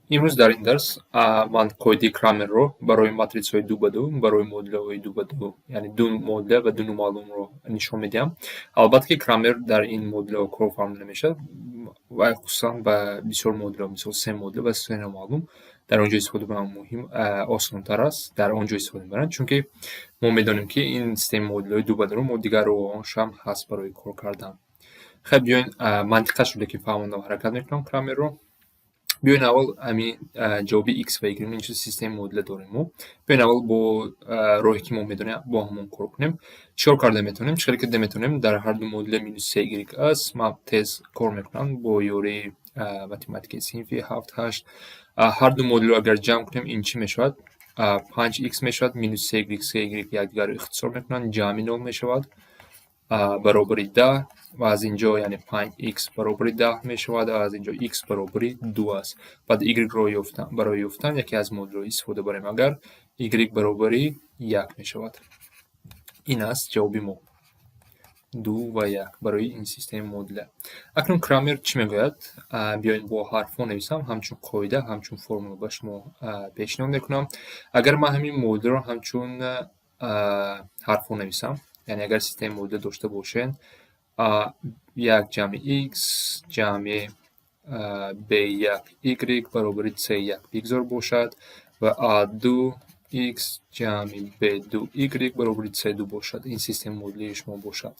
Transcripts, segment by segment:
Имрӯз дар ин дарс ман қоидаи Крамерро барои матритсаҳои ду ба ду, барои модулҳои ду ба ду, яъне ду модуля ва ду номаълумро нишон медиҳам. Албатта, ки Крамер дар ин модулҳо кор фармуда намешавад ва хусусан ба бисёр модулҳо, мисол, се модуля ва се номаълум, дар он ҷо истифода бурдан муҳим, осонтар аст, дар он ҷо истифода мебаранд, чунки мо медонем, ки ин системаи модулҳои ду ба дуро мо дигар роҳҳояшам ҳаст барои кор кардан. Хеб, биёед, мантиқашро лекин фаҳмонда ҳаракат мекунам Крамерро. Биёед, аввал ҳамин ҷавоби x ва y, ин чиз системаи модуля дорем мо. Биёед, аввал бо роҳе, ки мо медонем, бо ҳамон кор кунем. Чӣ кор карда метавонем? Чӣ хеле ки метавонем, дар ҳар ду модуля минус се y аст. Ман тез кор мекунам бо ёрии математикаи синфи ҳафт, ҳашт. Ҳар ду модулро агар ҷамъ кунем, ин чӣ мешавад? Панҷ х мешавад, минус се y, се y якдигарро ихтисор мекунанд, ҷамъи нол мешавад, баробари 10 ва аз ин ҷо, яъне, панҷ х баробари 10 мешавад ва аз ин ҷо х баробари ду аст. Баъд y-ро ёфтан, барои ёфтан яке аз модулҳо истифода барем, агар y баробари як мешавад. Ин аст ҷавоби мо. Ду ва як барои ин системаи модуля. Акнун Крамер чӣ мегӯяд? Биёед, бо ҳарфҳо нависам, ҳамчун қоида, ҳамчун формула ба шумо пешниҳод мекунам. Агар ман ҳамин модулро ҳамчун ҳарфҳо нависам, яъне агар системаи модуля дошта бошед, як ҷамъи x ҷамъи b1 y баробари c1 бигзор бошад ва a2 x ҷамъи b2 y баробари c2 бошад. Ин системаи модулии шумо бошад.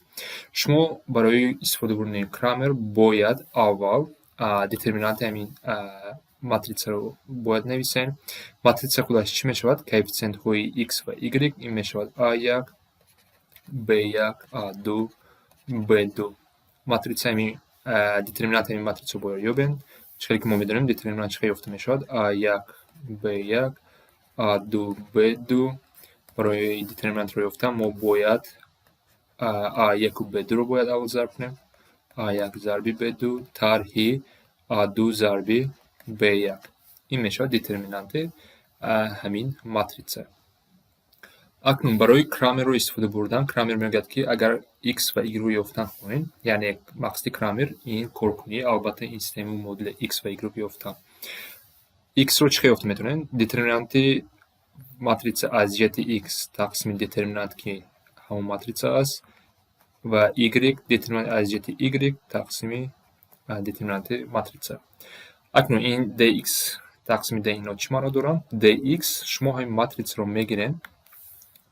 Шумо барои истифода бурдани Крамер бояд аввал детерминанти ҳамин матритсаро бояд нависем. Матрица худаш чӣ мешавад? Коэффитсиентҳои x ва y, ин мешавад a1, b1, a2, b2. Матритса ҳамин, детерминанти ҳамин матритсаро бояд ёбем. Чӣ хеле ки мо медонем, детерминант чӣ хел ёфта мешавад? А1, Б1, А2, Б2. Барои детерминантро ёфтан мо бояд А1-у Б2-ро бояд аввал зарб кунем. А1 зарби Б2 тарҳи А2 зарби Б1. Ин мешавад детерминанти ҳамин матрица. Акнун барои Крамерро истифода бурдан, Крамер мегӯяд, ки агар x ва y-ро ёфтан хоҳем, яъне мақсади Крамер ин коркунӣ, албатта, ин системаи модули x ва y-ро ёфтан. X-ро чӣ хел ёфта метавонем? Детерминанти матрица аз ҷиҳати x тақсими детерминант, ки ҳамон матрица аст, ва y, детерминант аз ҷиҳати y тақсими детерминанти матрица. Акнун ин dx тақсими d, инҳо чӣ маъно доранд? Dx, шумо ҳамин матрицаро мегирем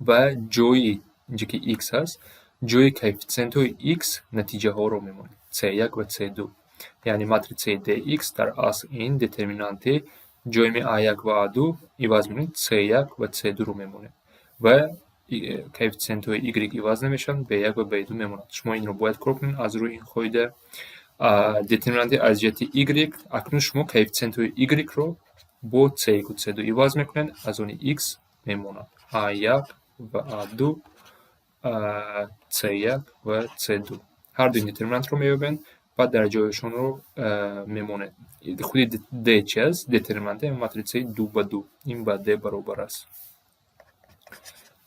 ва ҷои инҷо, ки x ҳаст, ҷои коэффитсиентҳои x натиҷаҳоро мемонем: c1 ва c2. Яъне матрицаи dx дар асл ин детерминанти ҷои a1 ва a2 иваз мекунем, c1 ва c2-ро мемонем ва коэффитсиентҳои y иваз намешаванд, b1 ва b2 мемонанд. Шумо инро бояд кор кунед аз рӯи ин қоида. Детерминанти аз ҷиҳати y, акнун шумо коэффитсиентҳои y-ро бо c1 у c2 иваз мекунед, аз они x мемонад a1 ва a2, c1 ва c2. Ҳар дуи детерминантро меёбед, баъд дар ҷояшонро мемонед. Худи d чи аст? Детерминанти матрицаи ду ба ду. Ин ба d баробар аст.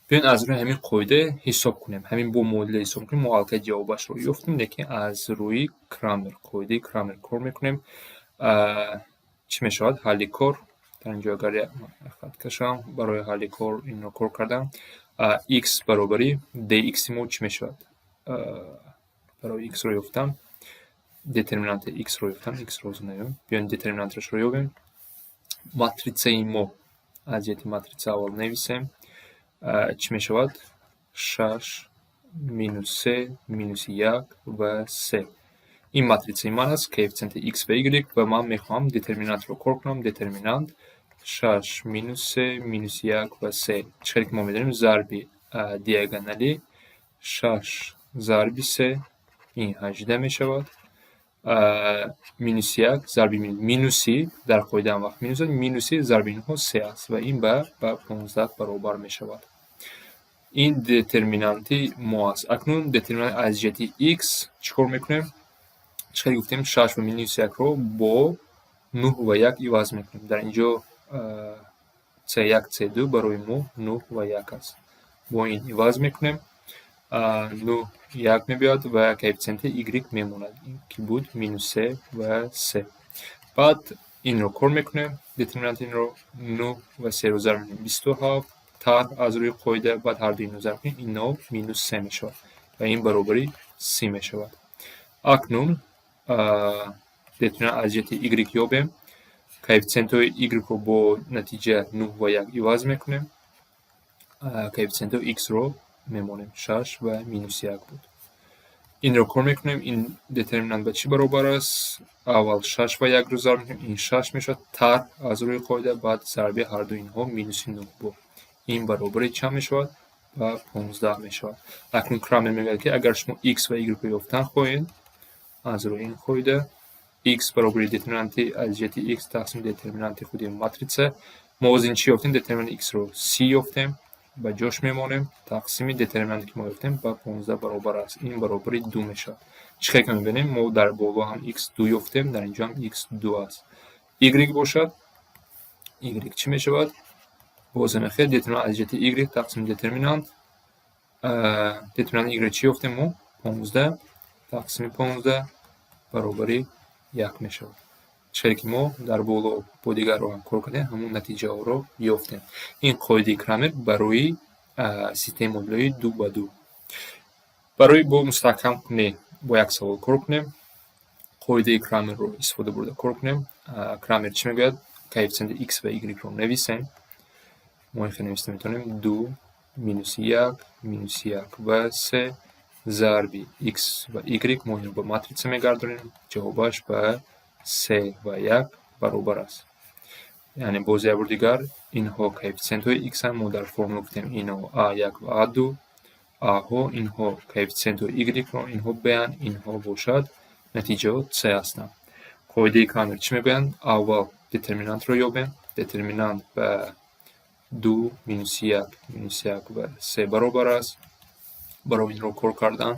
Биёед, аз рӯи ҳамин қоида ҳисоб кунем. Ҳамин бо модуля ҳисоб кунем, мо аллакай ҷавобашро ёфтем, лекин аз рӯи Крамер, қоидаи Крамер кор мекунем. Чӣ мешавад ҳалли кор? Дар ин ҷо агар хат кашам, барои ҳалли кор инро кор кардам, x баробари dx мо чӣ мешавад? Барои x-ро ёфтан, детерминанти x-ро ёфтан, x-ро наёбем. Биёед, детерминанташро ёбем. Матрицаи мо, аз ҷиҳати матрица аввал нависем, чӣ мешавад? Шаш, минус се, минуси як ва се. Ин матрицаи ман аст, коэффитсиенти x ва y, ва ман мехоҳам детерминантро кор кунам. Детерминант шаш, минус се, минуси як ва се. Чӣ хеле ки мо медонем, зарби диагоналӣ, шаш зарби се, ин 18 мешавад, минуси як зарби минуси, дар қоида ҳам вақт минус аст, минуси зарби инҳо се аст ва ин ба 15 баробар мешавад. Ин детерминанти мо аст. Акнун детерминант аз ҷиҳати x чӣ кор мекунем? Чӣ хеле гуфтем, шаш ва минуси якро бо нӯҳ ва як иваз мекунем. Дар ин ҷо c1, c2 барои мо нӯҳ ва як аст. Бо ин иваз мекунем, нӯҳ, як мебиёяд ва коэффитсиенти y мемонад, ки буд минус се ва се. Баъд Инро кор мекунем, детерминанти инро 9 ва 3-ро зарб мекунем, 27, тарҳ аз рӯи қоида, баъд ҳар ду инро зарб кунем, ино минус 3 мешавад ва ин баробари 30 мешавад. Акнун детерминант аз ҷиҳати y ёбем. Коэффитсиентҳои y-ро бо натиҷа 9 ва 1 иваз мекунем. Коэффитсиентҳои x-ро мемонем, 6 ва минус 1 буд. Инро кор мекунем, ин детерминант ба чӣ баробар аст? Аввал 6 ва 1-ро зарб мекунем, ин 6 мешавад, тарҳ аз рӯи қоида, баъд зарби ҳар ду инҳо минуси 9 буд. Ин баробари чанд мешавад? Ба 15 мешавад. Акнун Крамер мегӯяд, ки агар шумо x ва y-ро ёфтан хоҳед, аз рӯи ин қоида x баробари детерминанти аз ҷиҳати x тақсими детерминанти худи матрица. Мо оз ин чӣ ёфтем? Детерминанти x-ро 30 ёфтем, ба ҷош мемонем, тақсими детерминанте, ки мо ёфтем, ба 15 баробар аст. Ин баробари 2 мешавад. Чӣ хел ки мебинем, мо дар боло ҳам x 2 ёфтем, дар инҷо ҳам x 2 аст. Y бошад, y чӣ мешавад? Боз ҳамин хел детерминант аз ҷиҳати y тақсими детерминант. Детерминанти y чӣ ёфтем мо? 15 тақсими 15 баробари 1 мешавад. Чӣ хеле ки мо дар боло бо дигар роҳ кор кардем, ҳамон натиҷаҳоро ёфтем. Ин қоидаи Крамер барои системаи модулҳои ду ба ду. Барои бо мустаҳкам кунӣ бо як савол кор кунем. Қоидаи Крамерро истифода бурда кор кунем. Крамер чӣ мегӯяд? Коэффитсиенти x ва y-ро нависем. Мо ин хел нависта метавонем: ду, минуси як, минуси як ва се зарби x ва y. Мо инро ба матрица мегардонем, ҷавобаш ба се ва як баробар аст. Яъне боз як бор дигар инҳо коэффитсиентҳои x-анд, мо дар формула гуфтем, ино а1 ва а2, а-ҳо, инҳо коэффитсиентҳои y-ро, инҳо b-анд, инҳо бошад натиҷаҳо c ҳастанд. Қоидаи Крамер чӣ мегӯянд? Аввал детерминантро ёбем. Детерминант ба ду, минуси як, минуси як ва се баробар аст. Барои инро кор кардан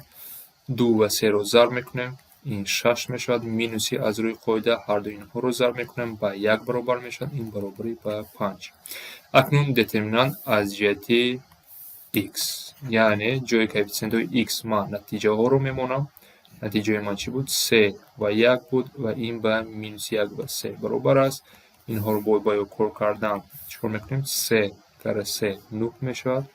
ду ва серо зарб мекунем, ин шаш мешавад, минуси аз рӯи қоида ҳарду инҳоро зарб мекунем, ба як баробар мешавад, ин баробари ба панҷ. Акнун детерминант аз ҷиҳати x, яъне ҷои коэффитсиентҳои x ман натиҷаҳоро мемонам. Натиҷаи ман чӣ буд? Се ва як буд ва ин ба минуси як ва се баробар аст. Инҳоро бо ба кор кардан чӣ кор мекунем? Се кара се нӯҳ мешавад,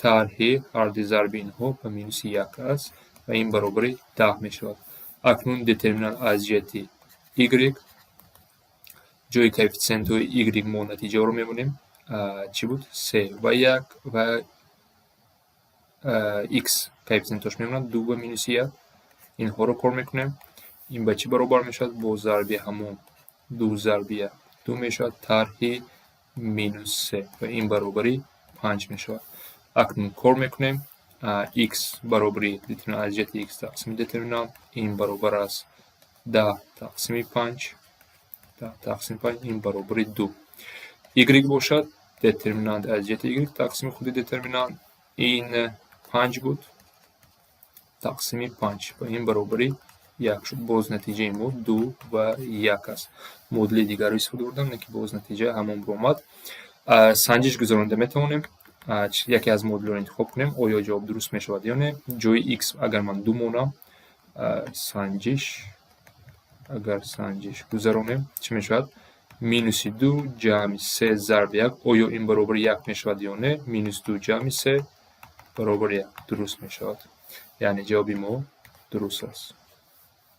тарҳи ҳарди зарби инҳо ба минуси як аст ва ин баробари 10 мешавад. Акнун детерминант аз ҷиҳати y, ҷои коэффитсиентҳои y мо натиҷаҳоро мемонем. Чӣ буд? Се ва як ва x коэффитсиентҳош мемонад ду ва минуси як. Инҳоро кор мекунем. Ин ба чӣ баробар мешавад? Бо зарби ҳамон ду зарби як ду мешавад, тарҳи минус се ва ин баробари панҷ мешавад. Акнун кор мекунем. X баробари детерминант аз ҷиҳати x тақсими детерминант, ин баробар аст 10 тақсими панҷ, 10 тақсими панҷ, ин баробари ду. Y бошад, детерминант аз ҷиҳати y тақсими худи детерминант, ин панҷ буд, тақсими панҷ ва ин баробари як шуд. Боз натиҷаи мо ду ва як аст. Модули дигарро истифода бурдам, лекин боз натиҷа ҳамон баромад. Санҷиш гузаронида метавонем. Яке аз модулҳоро интихоб кунем, оё ҷавоб дуруст мешавад ё не. Ҷои x агар ман ду монам, санҷиш, агар санҷиш гузаронем, чӣ мешавад? Минуси ду ҷамъи се зарби як, оё ин баробари як мешавад ё не? Минус ду ҷамъи се баробари як дуруст мешавад, яъне ҷавоби мо дуруст аст.